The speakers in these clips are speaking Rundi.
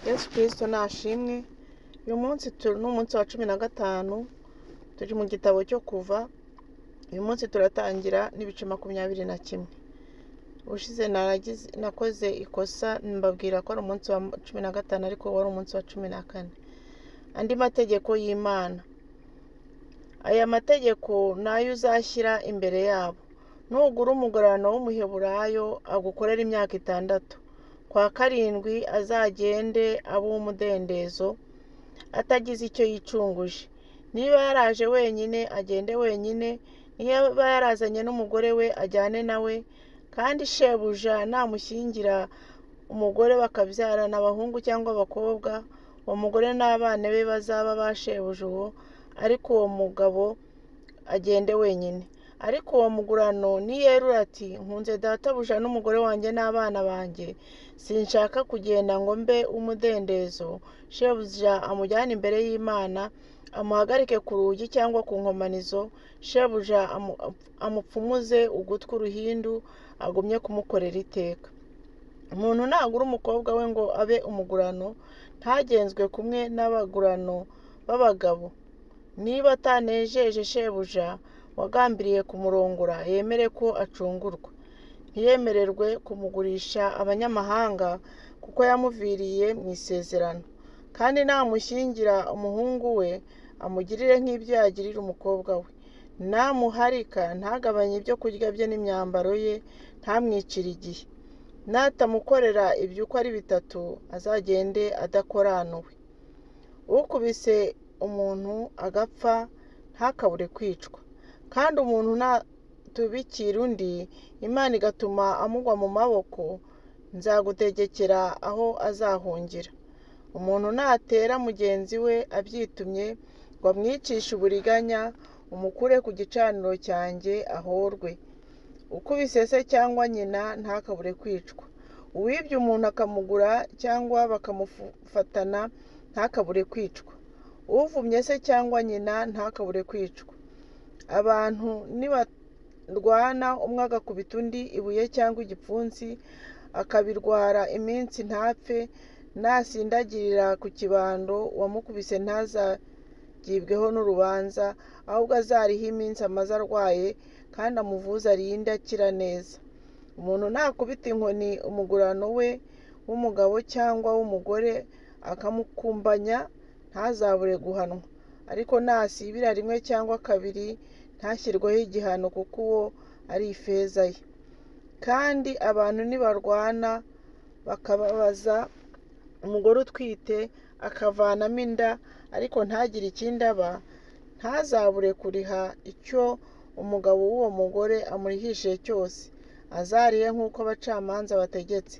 Yesu Kristo nashimwe. Uyu munsi turi n'umunsi wa 15, turi mu gitabo cyo Kuva. Uyu munsi turatangira n'ibice 21. Ubushize nakoze ikosa mbabwira ko ari umunsi wa 15, ariko wari umunsi wa 14. Andi mategeko y'Imana. Aya mategeko nayo uzashyira imbere yabo. Nugura umugurano w'Umuheburayo agukorera imyaka 6, kwa karindwi azagende abe uw'umudendezo atagize icyo yicunguje. Niba yaraje wenyine agende wenyine, niba yarazanye n'umugore we ajyane nawe. Kandi shebuja namushyingira umugore bakabyarana abahungu cyangwa abakobwa, uwo mugore n'abana be bazaba ba shebuja uwo, ariko uwo mugabo agende wenyine. Ariko uwo mugurano niyerura ati nkunze databuja n'umugore wanjye n'abana banjye, sinshaka kugenda ngo mbe umudendezo, shebuja amujyane imbere y'Imana, amuhagarike ku rugi cyangwa ku nkomanizo, shebuja amupfumuze ugutwi uruhindu, agumye kumukorera iteka. Umuntu nagura umukobwa we ngo abe umugurano, ntagenzwe kumwe n'abagurano b'abagabo. Niba atanejeje shebuja wagambiriye kumurongora, yemere ko acungurwa. Ntiyemererwe kumugurisha abanyamahanga, kuko yamuviriye mu isezerano. Kandi namushyingira umuhungu we, amugirire nk'ibyo yagirira umukobwa we. Namuharika ntagabanye ibyo kurya bye n'imyambaro ye, ntamwicire igihe. Natamukorera ibyo uko ari bitatu, azagende adakoranuwe. Ukubise umuntu agapfa ntakabure kwicwa. Kandi umuntu natubikira undi, Imana igatuma amugwa mu maboko, nzagutegekera aho azahungira. Umuntu natera mugenzi we abyitumye ngo amwicishe uburiganya, umukure ku gicaniro cyanjye ahorwe. Ukubise se cyangwa nyina ntakabure kwicwa. Uwibye umuntu akamugura cyangwa bakamufatana ntakabure kwicwa. Uvumye se cyangwa nyina ntakabure kwicwa. Abantu nibarwana umwe agakubita undi ibuye cyangwa igipfunsi, akabirwara iminsi ntapfe, nasindagirira ku kibando, uwamukubise ntazagibweho n'urubanza, ahubwo azarihe iminsi amaze arwaye, kandi amuvuze arinde akira neza. Umuntu nakubita inkoni umugurano we w'umugabo cyangwa w'umugore akamukumbanya, ntazabure guhanwa. Ariko nasibira rimwe cyangwa kabiri, ntashyirweho igihano, kuko uwo ari ifeza ye. Kandi abantu nibarwana bakababaza umugore utwite akavanamo inda, ariko ntagire ikindi aba, ntazabure kuriha icyo umugabo w'uwo mugore amurihishije cyose, azarihe nk'uko abacamanza bategetse.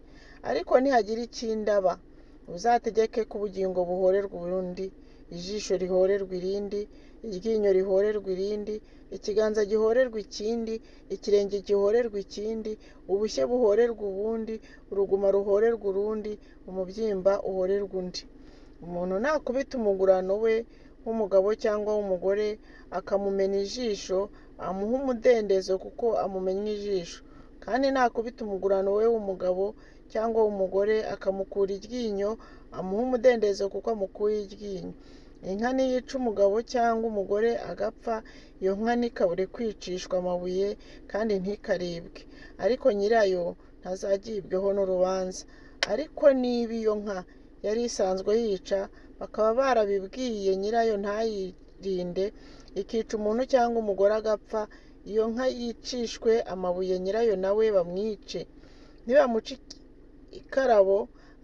Ariko nihagira ikindi aba, uzategeke ko ubugingo buhorerwa ubundi, ijisho rihorerwa irindi, iryinyo rihorerwa irindi, ikiganza gihorerwa ikindi, ikirenge gihorerwa ikindi, ubushye buhorerwa ubundi, uruguma ruhorerwa urundi, umubyimba uhorerwa undi. Umuntu nakubita umugurano we w'umugabo cyangwa w'umugore akamumena ijisho, amuha umudendezo kuko amumennye ijisho. Kandi nakubita umugurano we w'umugabo cyangwa w'umugore akamukura iryinyo, amuha umudendezo kuko amukuye iryinyo. Inka niyica umugabo cyangwa umugore agapfa, iyo nka ntikabure kwicishwa amabuye kandi ntikaribwe, ariko nyirayo ntazagibweho n'urubanza. Ariko niba iyo nka yari isanzwe yica, bakaba barabibwiye nyirayo ntayirinde, ikica umuntu cyangwa umugore agapfa, iyo nka yicishwe amabuye, nyirayo nawe bamwice. Nibamuca ikarabo,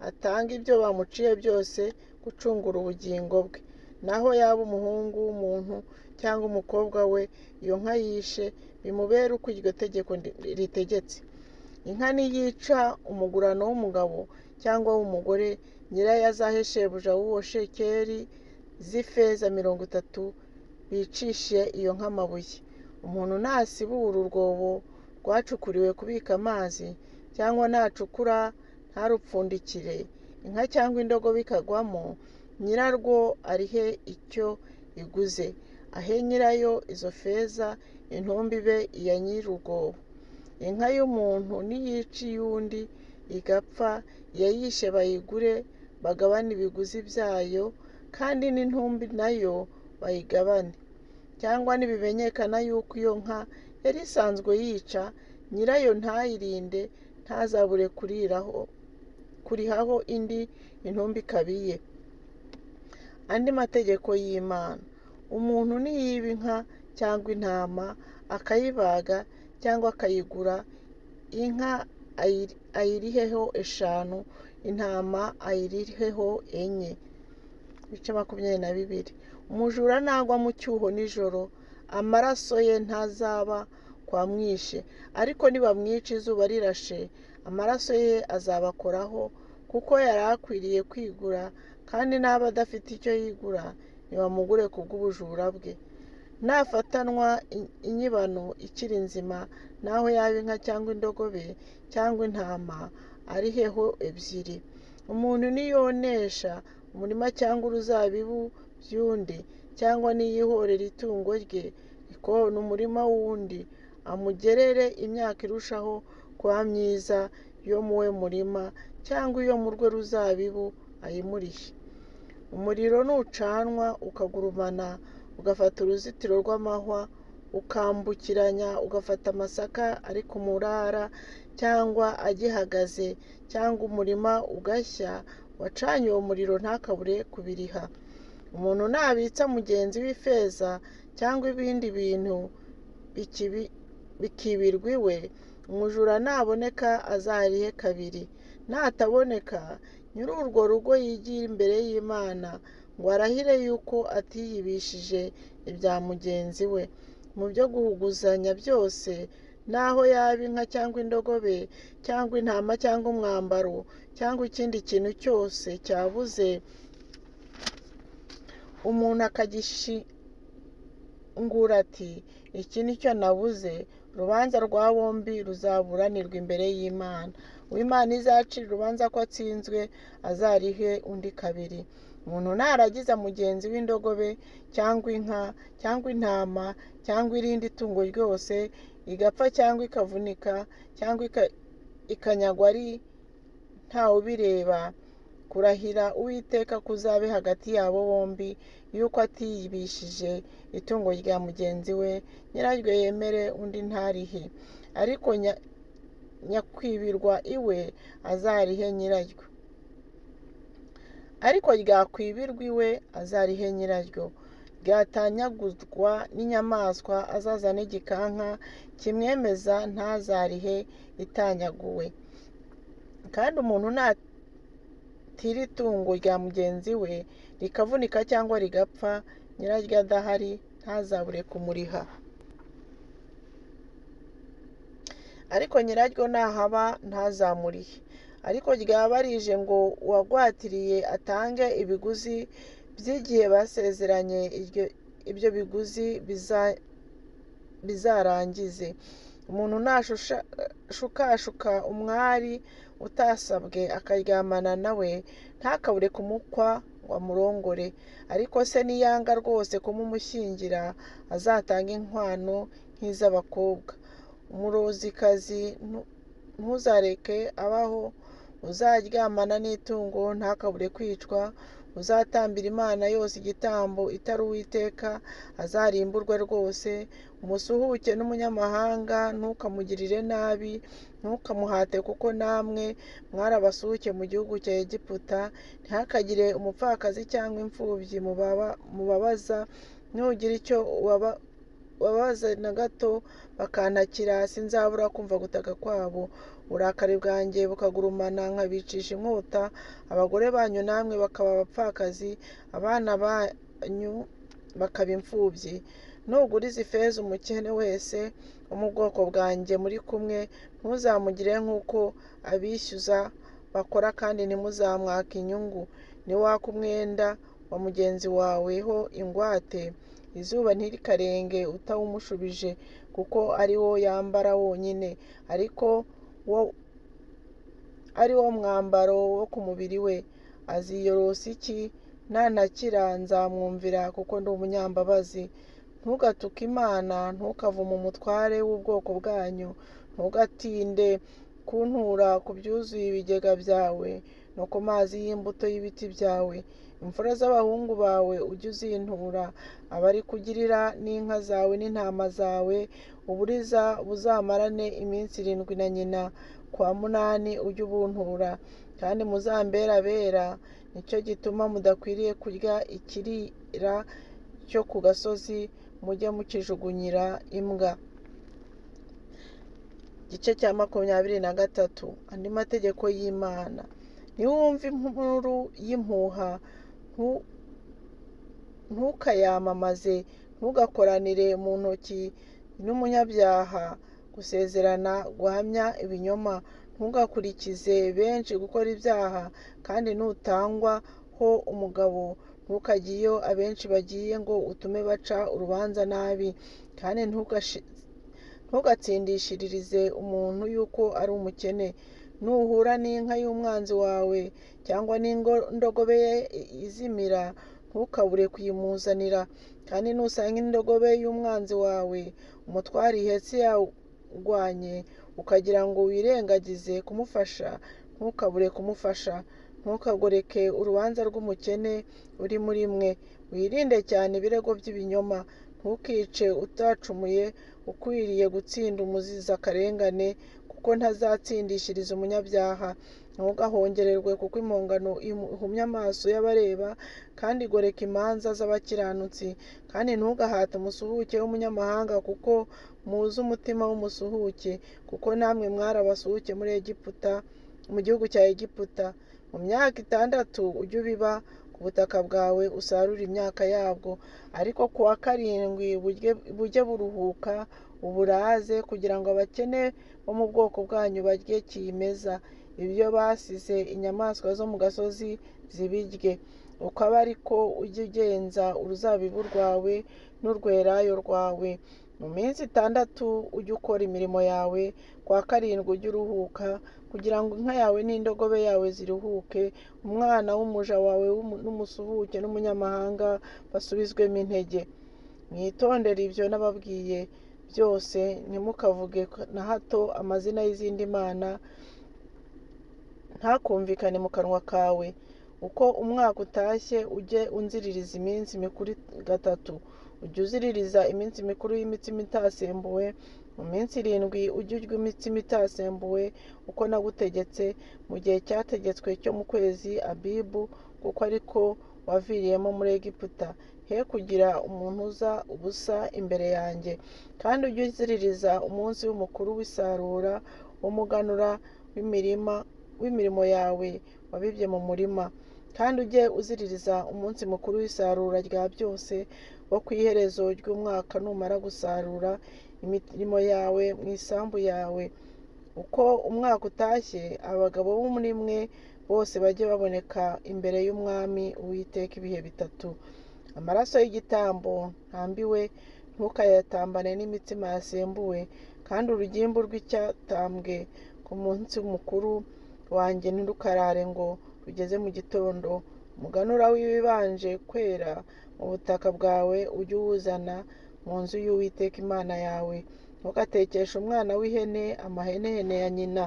atange ibyo bamuciye byose gucungura ubugingo bwe. Naho yaba umuhungu w'umuntu cyangwa umukobwa we, iyo nka yishe, bimubere uko iryo tegeko ritegetse. Inka niyica umugurano w'umugabo cyangwa w'umugore, nyirayo azahe shebuja w'uwo shekeli z'ifeza 30, bicishe iyo nka amabuye. Umuntu nasibura urwobo rwacukuriwe kubika amazi, cyangwa nacukura ntarupfundikire, inka cyangwa indogobe ikagwamo, nyirarwo arihe icyo iguze, ahe nyirayo izo feza, intumbi ibe iya nyir'urwobo. Inka y'umuntu niyica iy'undi igapfa, iyayishe bayigure bagabane ibiguzi byayo, kandi n'intumbi nayo bayigabane. Cyangwa nibimenyekana yuko iyo nka yari isanzwe yica, nyirayo ntayirinde, ntazabure kurihaho indi, intumbi ikaba iye. Andi mategeko y'Imana. Umuntu niyiba inka cyangwa intama akayibaga cyangwa akayigura, inka ayiriheho 5, intama ayiriheho 4. Ibice 22. Umujura nagwa mu cyuho nijoro, amaraso ye ntazaba kwa mwishe, ariko nibamwica izuba rirashe, amaraso ye azabakoraho, kuko yari akwiriye kwigura, kandi naba adafite icyo yigura, ntibamugure kubw'ubujura bwe. Nafatanwa inyibano ikiri nzima, naho yaba inka cyangwa indogobe cyangwa intama, ariheho 2. Umuntu niyonesha umurima cyangwa uruzabibu by'undi, cyangwa niyihorera itungo rye rikona umurima w'undi, amugerere imyaka irushaho kuba myiza yo mu we murima cyangwa iyo mu rwe ruzabibu ayimurihe. Umuriro nucanwa ukagurumana, ugafata uruzitiro rw'amahwa, ukambukiranya ugafata amasaka ari ku murara cyangwa agihagaze, cyangwa umurima ugashya, uwacanye uwo muriro ntakabure kubiriha. Umuntu nabitsa mugenzi we ifeza cyangwa ibindi bintu bikibirwa iwe, umujura naboneka azarihe 2. Nataboneka, nyiri urwo rugo yigire imbere y'Imana ngo arahire yuko atiyibishije ibya mugenzi we. Mu byo guhuguzanya byose, naho yaba inka cyangwa indogobe cyangwa intama cyangwa umwambaro cyangwa ikindi kintu cyose cyabuze, umuntu akagishingura ati iki ni cyo nabuze, urubanza rwa bombi ruzaburanirwa imbere y'Imana. Uw'Imana izacira urubanza ko atsinzwe, azarihe undi 2. Umuntu naragiza mugenzi w'indogobe cyangwa inka cyangwa intama cyangwa irindi tungo ryose, igapfa cyangwa ikavunika cyangwa ikanyagwa ari ntawubireba, kurahira Uwiteka kuzabe hagati yabo bombi yuko atiyibishije itungo rya mugenzi we, nyiraryo yemere undi ntarihe. Ariko nyakwibirwa iwe azarihe nyiraryo. Ariko ryakwibirwa iwe azarihe nyiraryo. Ryatanyagurwa n'inyamaswa azazane igikanka kimwemeza, ntazarihe itanyaguwe. Kandi umuntu natira itungo rya mugenzi we rikavunika cyangwa rigapfa, nyiraryo adahari, ntazabure kumuriha. Ariko nyiraryo nahaba ntazamurihe. Ariko ryaba rije ngo uwagwatiriye atange ibiguzi by'igihe basezeranye, ibyo biguzi bizarangize. Umuntu nashukashuka umwari utasabwe akaryamana nawe, ntakabure kumukwa ngo amurongore. Ariko se niyanga rwose kumumushyingira, azatange inkwano nk'iz'abakobwa. Umurozikazi ntuzareke abaho. Uzaryamana n'itungo ntakabure kwicwa. Uzatambira Imana yose igitambo itari Uwiteka, azarimburwe rwose. Umusuhuke n'umunyamahanga ntukamugirire nabi, ntukamuhate, kuko namwe mwari abasuhuke mu gihugu cya Egiputa. Ntihakagire umupfakazi cyangwa imfubyi mubabaza, nugira icyo ubabaza na gato bakantakira, sinzabura kumva gutaka kwabo. Uburakari bwanjye bukagurumana nkabicisha inkota, abagore banyu namwe bakaba abapfakazi, abana banyu bakaba imfubyi. Nuguriza ifeza umukene wese wo mu bwoko bwanjye muri kumwe, ntuzamugire nk'uko abishyuza bakora, kandi ntimuzamwake inyungu. Niwaka umwenda wa mugenzi wawe ho ingwate, izuba ntirikarenge utawumushubije, kuko ari wo yambara wonyine, ariko ari wo mwambaro wo ku mubiri we. Aziyorosa iki? Nantakira nzamwumvira, kuko ndi umunyambabazi. Ntugatuke Imana, ntukavume umutware w'ubwoko bwanyu, ntugatinde kuntura ku byuzuye ibigega byawe, no ku mazi y'imbuto y'ibiti byawe. Imfura z'abahungu bawe ujye uzintura, abari kugirira n'inka zawe n'intama zawe. Uburiza buzamarane iminsi 7 na nyina, ku wa 8 ujye ubuntura. Kandi muzambere abera, nicyo gituma mudakwiriye kurya ikirira cyo ku gasozi, mujye mukijugunyira imbwa. Igice cya 23. Andi mategeko y'Imana. Niwumva inkuru y'impuha ntukayamamaze, ntugakoranire mu ntoki n'umunyabyaha gusezerana guhamya ibinyoma, ntugakurikize benshi gukora ibyaha, kandi nutangwa ho umugabo ntukajye iyo abenshi bagiye ngo utume baca urubanza nabi, kandi ntugatsindishiririze umuntu yuko ari umukene. Nuhura n'inka y'umwanzi wawe cyangwa n'indogobe ye izimira, ntukabure kuyimuzanira. Kandi nusanga indogobe y'umwanzi wawe umutware ihetse yagwanye, ukagira ngo wirengagize kumufasha, ntukabure kumufasha. Ntukagoreke urubanza rw'umukene uri muri mwe. Wirinde cyane ibirego by'ibinyoma. Ntukice utacumuye, ukwiriye gutsinda umuziza akarengane, kuko ntazatsindishiriza umunyabyaha. Ntugahongererwe, kuko impongano ihumya amaso y'abareba, kandi igoreka imanza z'abakiranutsi. Kandi ntugahate umusuhuke w'umunyamahanga, kuko muzi umutima w'umusuhuke, kuko namwe mwari abasuhuke muri Egiputa, mu gihugu cya Egiputa. Mu myaka 6 ujye ubiba ku butaka bwawe, usarure imyaka yabwo, ariko ku wa 7 bujye buruhuka, uburaze, kugira ngo abakene bo mu bwoko bwanyu barye kimeza, ibyo basize inyamaswa zo mu gasozi zibirye. Uko abe ariko ujye ugenza uruzabibu rwawe n'urwelayo rwawe. Mu minsi 6 ujye ukora imirimo yawe, ku wa 7 ujye uruhuka, kugira ngo inka yawe n'indogobe yawe ziruhuke, umwana w'umuja wawe n'umusuhuke n'umunyamahanga basubizwemo intege. Mwitondere ibyo nababwiye byose, ntimukavuge na hato amazina y'izindi mana, ntakumvikane mu kanwa kawe. Uko umwaka utashye ujye unziririza iminsi mikuru 3. Ujye uziririza iminsi mikuru y'imitsima itasembuwe. Mu minsi 7 ujye urya imitsima itasembuwe, uko nagutegetse, mu gihe cyategetswe cyo mu kwezi Abibu, kuko ariko waviriyemo muri Egiputa. He kugira umuntu uza ubusa imbere yanjye. Kandi ujye uziririza umunsi w'umukuru w'isarura, w'umuganura w'imirimo yawe wabibye mu murima. Kandi ujye uziririza umunsi mukuru w'isarura rya byose, wo ku iherezo ry'umwaka, numara gusarura imirimo yawe mu isambu yawe. Uko umwaka utashye, abagabo bo muri mwe bose bajye baboneka imbere y'Umwami Uwiteka ibihe 3. Amaraso y'igitambo ntambiwe ntukayatambane n'imitsima yasembuwe, kandi urugimbu rw'icyatambwe ku munsi mukuru wanjye ntirukarare ngo rugeze mu gitondo. Umuganura w'ibibanje kwera mu butaka bwawe ujye uwuzana mu nzu y'Uwiteka Imana yawe. Ntugatekeshe umwana w'ihene amahenehene ya nyina.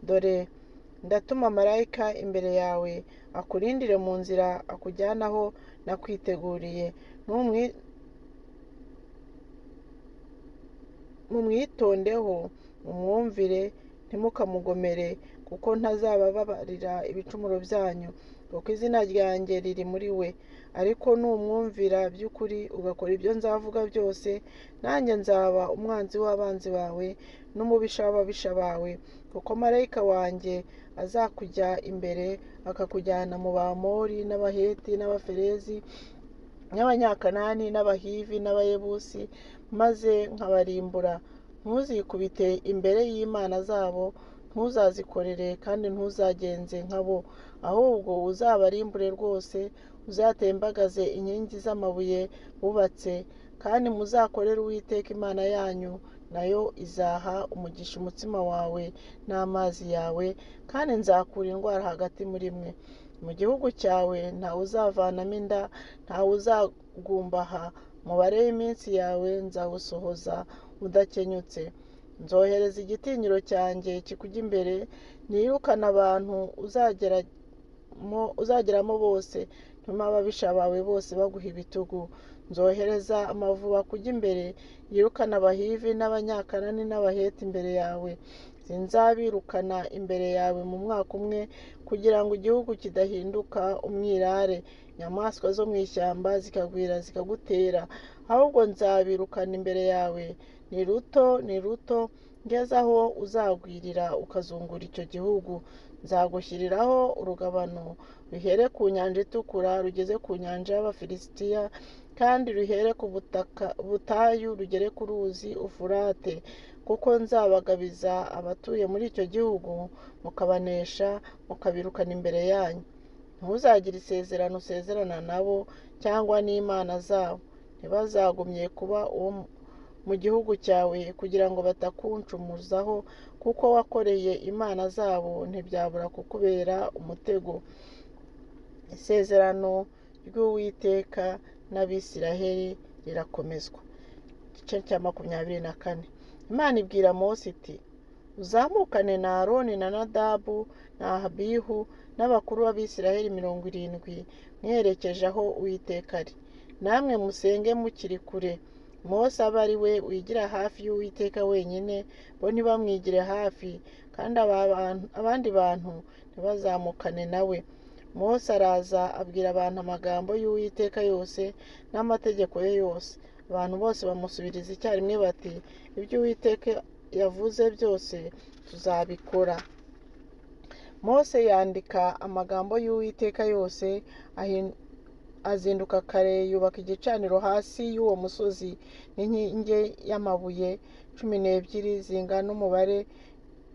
Dore ndatuma marayika imbere yawe, akurindire mu nzira akujyana aho nakwiteguriye. Mumwitondeho, mumwumvire, ntimukamugomere, kuko ntazababarira ibicumuro byanyu, kuko izina ryanjye riri muri we. Ariko numwumvira by'ukuri ugakora ibyo nzavuga byose, nanjye nzaba umwanzi w'abanzi bawe n'umubisha w'ababisha bawe, kuko marayika wanjye azakujya imbere akakujyana mu Bamori n'Abaheti n'Abaferezi n'Abanyakanani n'Abahivi n'Abayebusi, maze nkabarimbura. Ntuzikubite imbere y'imana zabo, ntuzazikorere kandi ntuzagenze nkabo, ahubwo uzabarimbure rwose, uzatembagaze inkingi z'amabuye bubatse. Kandi muzakorere Uwiteka Imana yanyu, nayo izaha umugisha umutsima wawe n'amazi yawe, kandi nzakura indwara hagati muri mwe. Mu gihugu cyawe ntawe uzavanamo inda, ntawe uzagumbaha. Umubare w'iminsi yawe nzawusohoza udakenyutse. Nzohereza igitinyiro cyanjye kikujya imbere, nirukane abantu uzageramo bose, ntuma ababisha bawe bose baguha ibitugu. Nzohereza amavubi akujya imbere, yirukane Abahivi n'Abanyakanani n'Abaheti imbere yawe. Sinzabirukana imbere yawe mu mwaka umwe, kugira ngo igihugu kidahinduka umwirare, inyamaswa zo mu ishyamba zikagwira zikagutera. Ahubwo nzabirukana imbere yawe, ni ruto ni ruto, ngeze aho uzagwirira ukazungura icyo gihugu. Nzagushyiriraho urugabano ruhere ku nyanja itukura rugeze ku nyanja y'Abafilisitiya, kandi ruhere ku butaka butayu rugere ku ruzi Ufurate, kuko nzabagabiza abatuye muri icyo gihugu, mukabanesha, mukabirukana imbere yanyu. Ntuzagire isezerano usezerana nabo cyangwa n'imana zabo, ntibazagumye kuba uwo mu gihugu cyawe, kugira ngo batakuncumuzaho, kuko wakoreye imana zabo ntibyabura kukubera umutego. Isezerano ry'Uwiteka n'Abisiraheli rirakomezwa. Igice cya 24. Imana ibwira Mose iti: uzamukane na Aroni na Nadabu na Abihu n'abakuru b'Abisiraheli 70, mwerekeje aho Uwiteka ari. Namwe musenge mukiri kure. Mose abe ari we wigira hafi y'Uwiteka wenyine, bo ntibamwigire hafi, kandi abandi bantu ntibazamukane nawe. Mose araza abwira abantu amagambo y'Uwiteka yose n'amategeko ye yose. Abantu bose bamusubiriza icyarimwe bati: ibyo Uwiteka yavuze byose tuzabikora. Mose yandika amagambo y'Uwiteka yose, azinduka kare yubaka igicaniro hasi y'uwo musozi n'inkingi y'amabuye 12 zingana umubare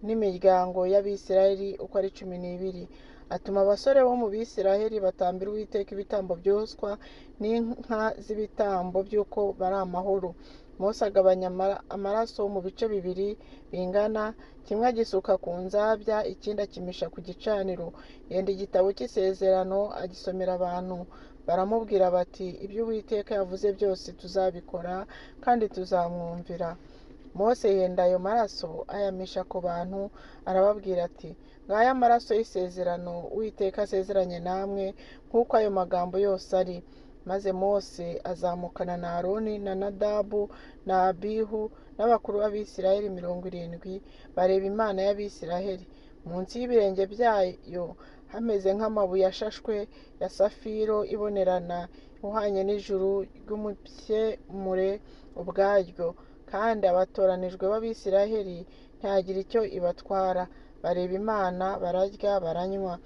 n'imiryango y'Abisiraheli uko ari 12. Atuma abasore bo mu Bisiraheli batambira Uwiteka ibitambo byoswa n'inka z'ibitambo by'uko bari amahoro. Mose agabanya amaraso mu bice bibiri bingana, kimwe agisuka ku nzabya, ikindi akimisha ku gicaniro. Yenda igitabo cy'isezerano agisomera abantu. Baramubwira bati: ibyo Uwiteka yavuze byose tuzabikora kandi tuzamwumvira. Mose yenda ayo maraso ayamisha ku bantu, arababwira ati: ngaya amaraso y'isezerano Uwiteka asezeranye namwe, nk'uko ayo magambo yose ari. Maze Mose azamukana na Aroni na Nadabu na Abihu n'abakuru b'Abisiraheli 70, bareba Imana y'Abisiraheli. Munsi y'ibirenge byayo hameze nk'amabuye ashashwe ya safiro ibonerana, ihwanye n'ijuru ry'umupyemure ubwaryo. Kandi abatoranijwe b'Abisiraheli ntiyagira icyo ibatwara. Bareba Imana, bararya, baranywa.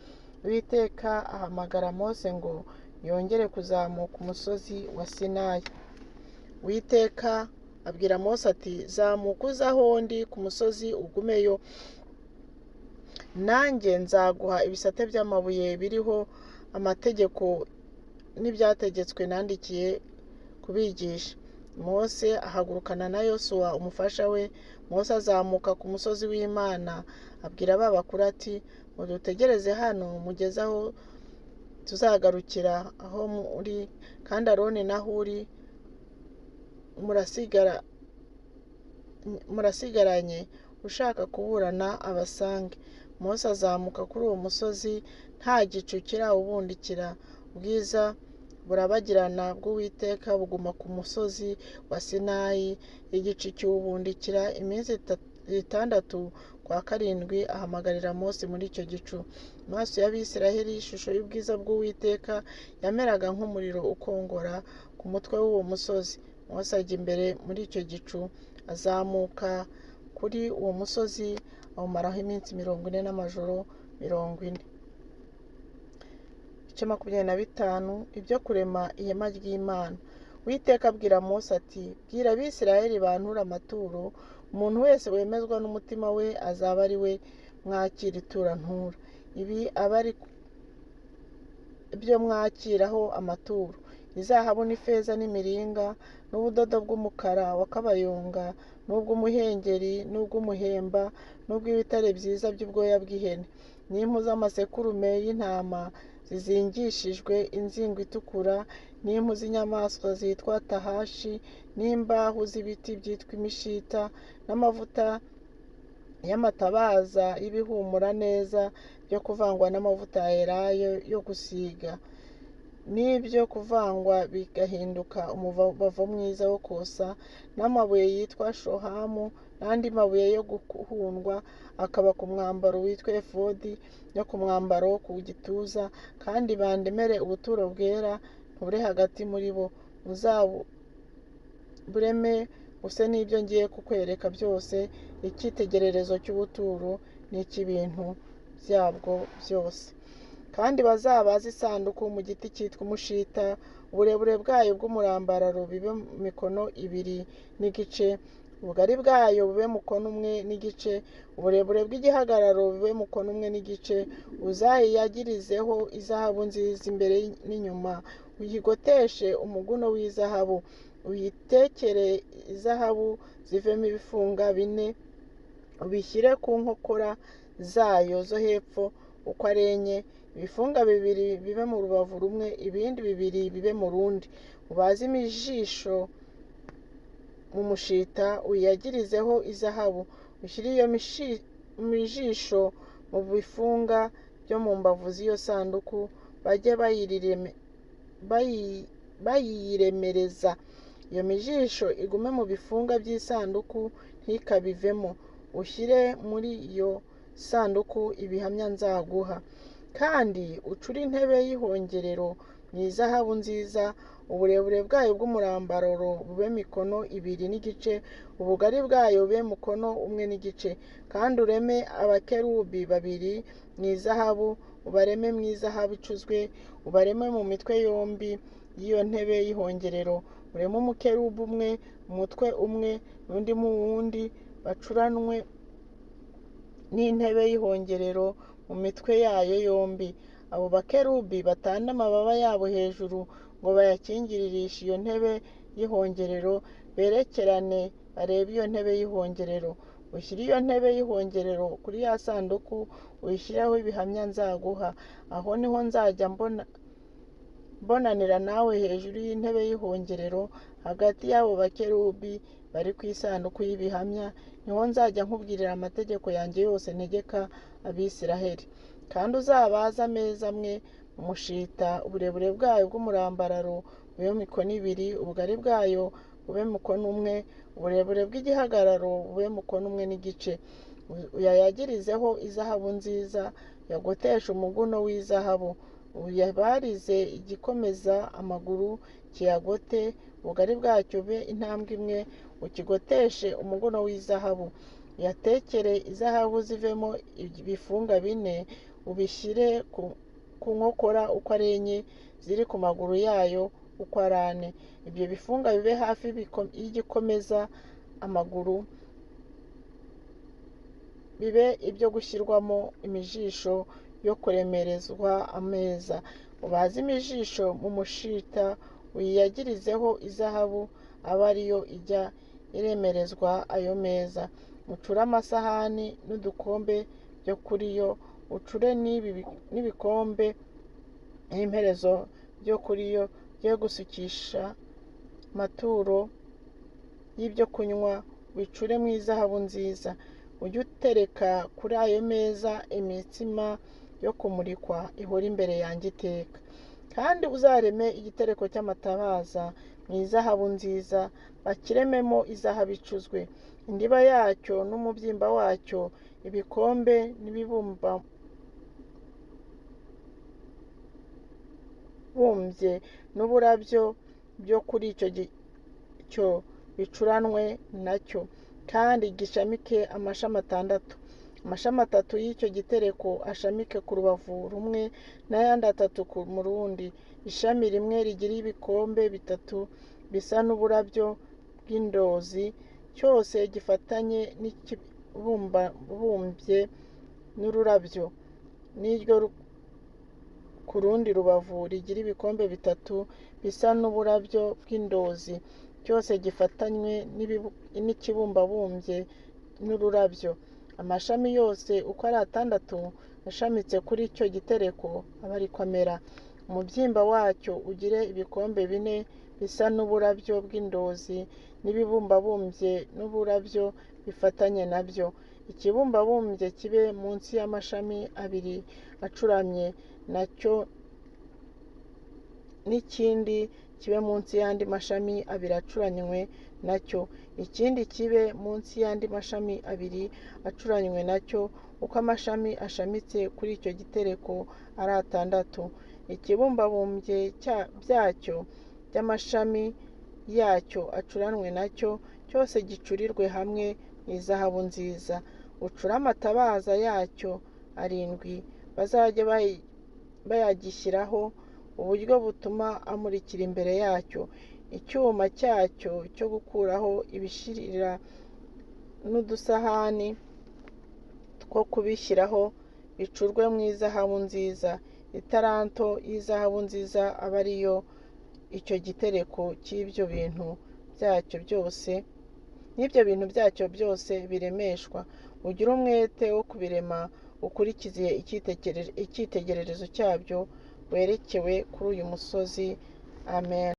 Uwiteka ahamagara Mose ngo yongere kuzamuka umusozi wa Sinayi. Uwiteka abwira Mose ati: zamuka uze aho ndi ku musozi ugumeyo, nanjye nzaguha ibisate by'amabuye biriho amategeko n'ibyategetswe nandikiye kubigisha. Mose ahagurukana na Yosuwa umufasha we. Mose azamuka ku musozi w'Imana, abwira ba bakuru ati: mudutegereze hano mugeze aho tuzagarukira aho muri, kandi Aroni na Huri murasigaranye, ushaka kuburana abasange. Mose azamuka kuri uwo musozi nta gicu kirawubundikira, ubwiza burabagirana bw'Uwiteka buguma ku musozi wa Sinayi, igicu kiwubundikira iminsi 6. Kwa karindwi ahamagarira Mose muri icyo gicu. Amaso y'Abisiraheli ishusho y'ubwiza bw'Uwiteka yameraga nk'umuriro ukongora ku mutwe w'uwo musozi. Mose ajya imbere muri icyo gicu, azamuka kuri uwo musozi, awumaraho iminsi 40 n'amajoro 40. Ibice 25. Ibyo kurema ihema ry'Imana. Uwiteka abwira Mose ati: bwira Abisiraheli banture amaturo, umuntu wese wemezwa n'umutima we azaba ari we mwakira itura ntura. Ibi aba ari byo mwakiraho amaturo: izahabu n'ifeza n'imiringa n'ubudodo bw'umukara wa kabayonga n'ubw'umuhengeri n'ubw'umuhemba n'ubw'ibitare byiza by'ubwoya bw'ihene, n'impu z'amasekurume y'intama zizingishijwe inzingo itukura, n'impu z'inyamaswa zitwa tahashi, n'imbaho z'ibiti byitwa imishita, n'amavuta y'amatabaza y'ibihumura neza byo kuvangwa n'amavuta ya elayo yo gusiga, n'ibyo kuvangwa bigahinduka umubavu mwiza wo kosa, n'amabuye yitwa shohamu n'andi mabuye yo guhundwa akaba ku mwambaro witwa efodi no ku mwambaro wo ku gituza. Kandi bandemere ubuturo bwera ntubure hagati muri bo, uzabureme use n'ibyo ngiye kukwereka byose, icyitegererezo cy'ubuturo n'icy'ibintu byabwo byose. Kandi bazabaze isanduku mu giti cyitwa umushita, uburebure bwayo bw'umurambararo bibe mikono 2 n'igice, ubugari bwayo bube mukono 1 n'igice, uburebure bw'igihagararo bube mukono 1 n'igice. Uzayiyagirizeho izahabu nziza imbere n'inyuma, uyigoteshe umuguno w'izahabu, uyitekere izahabu zivemo ibifunga 4, ubishyire ku nkokora zayo zo hepfo uko ari 4, ibifunga 2 bibe mu rubavu rumwe, ibindi 2 bibe mu rundi. Ubaze imijisho mu mushita, uyagirizeho izahabu, ushyire iyo mijisho mu bifunga byo mu mbavu z'iyo sanduku, bajye bayiremereza. Iyo mijisho igume mu bifunga by'isanduku ntikabivemo. Ushyire muri iyo sanduku ibihamya nzaguha. Kandi ucure intebe y'ihongerero mu izahabu nziza, uburebure bwayo bw'umurambararo bube mikono 2 n'igice, ubugari bwayo bube mukono 1 n'igice. Kandi ureme abakerubi 2 mu izahabu, ubareme mu izahabu icuzwe, ubareme mu mitwe yombi y'iyo ntebe y'ihongerero. Ureme umukerubi umwe umutwe umwe n'undi mu wundi, bacuranwe n'intebe y'ihongerero mu mitwe yayo yombi. Abo bakerubi batande amababa yabo hejuru ngo bayakingiririshe iyo ntebe y'ihongerero, berekerane barebe iyo ntebe y'ihongerero. Ushyire iyo ntebe y'ihongerero kuri ya sanduku, uyishyireho ibihamya nzaguha. Aho niho nzajya mbonanira nawe hejuru y'intebe y'ihongerero, hagati y'abo bakerubi bari ku isanduku y'ibihamya, niho nzajya nkubwirira amategeko yanjye yose ntegeka Abisiraheli. Kandi uzabaze ameza amwe mu mushita, uburebure bwayo bw'umurambararo bube mikono 2, ubugari bwayo bube mukono 1, uburebure bw'igihagararo bube mukono 1 n'igice. Uyayagirizeho izahabu nziza, uyagoteshe umuguno w'izahabu, uyabarize igikomeza amaguru kiyagote, ubugari bwacyo bube intambwe 1, ukigoteshe umuguno w'izahabu. Uyatekere izahabu zivemo ibifunga 4, ubishyire ku nkokora uko ari 4 ziri ku maguru yayo uko ari 4. Ibyo bifunga bibe hafi y'igikomeza amaguru, bibe ibyo gushyirwamo imijisho yo kuremerezwa ameza. Ubaze imijisho mu mushita, uyiyagirizeho izahabu, abe ariyo ijya iremerezwa ayo meza. Ucure amasahani n'udukombe byo kuri yo, ucure n'ibikombe n'imperezo byo kuri yo byo gusukisha amaturo y'ibyo kunywa, wicure mu izahabu nziza. Ujye utereka kuri ayo meza imitsima yo kumurikwa ihora imbere yanjye iteka. Kandi uzareme igitereko cy'amatabaza mu izahabu nziza, bakirememo izahabu icuzwe, indiba yacyo n'umubyimba wacyo, ibikombe n'ibibumbabumbye n'uburabyo byo kuri icyo cyo bicuranwe nacyo. Kandi gishamike amashami 6. Amashami 3 y'icyo gitereko ashamike ku rubavu rumwe n'ayandi 3 mu rundi. Ishami rimwe rigira ibikombe 3 bisa n'uburabyo bw'indozi, cyose gifatanye n'ikibumbabumbye n'ururabyo, n'iryo ku rundi rubavu rigira ibikombe 3 bisa n'uburabyo bw'indozi, cyose gifatanywe n'ikibumbabumbye n'ururabyo. Amashami yose uko ari 6 ashamitse kuri icyo gitereko aba ariko amera. Umubyimba wacyo ugire ibikombe 4 bisa n'uburabyo bw'indozi, n'ibibumbabumbye n'uburabyo bifatanye nabyo. Ikibumbabumbye kibe munsi y'amashami abiri acuramye nacyo, n'ikindi kibe munsi y'andi mashami abiri acuranywe nacyo, ikindi kibe munsi y'andi mashami abiri acuranywe nacyo, uko amashami ashamitse kuri icyo gitereko ari atandatu. Ikibumbabumbye byacyo by'amashami yacyo acuranwe nacyo cyose gicurirwe hamwe mu izahabu nziza. Ucure amatabaza yacyo arindwi, bazajye bayagishyiraho uburyo butuma amurikira imbere yacyo. Icyuma cyacyo cyo gukuraho ibishirira n'udusahani two kubishyiraho bicurwe mu izahabu nziza. Italanto y'izahabu nziza abe ariyo icyo gitereko cy'ibyo bintu byacyo byose n'ibyo bintu byacyo byose biremeshwa. Ugire umwete wo kubirema, ukurikize icyitegererezo cyabyo werekewe kuri uyu musozi. Amen.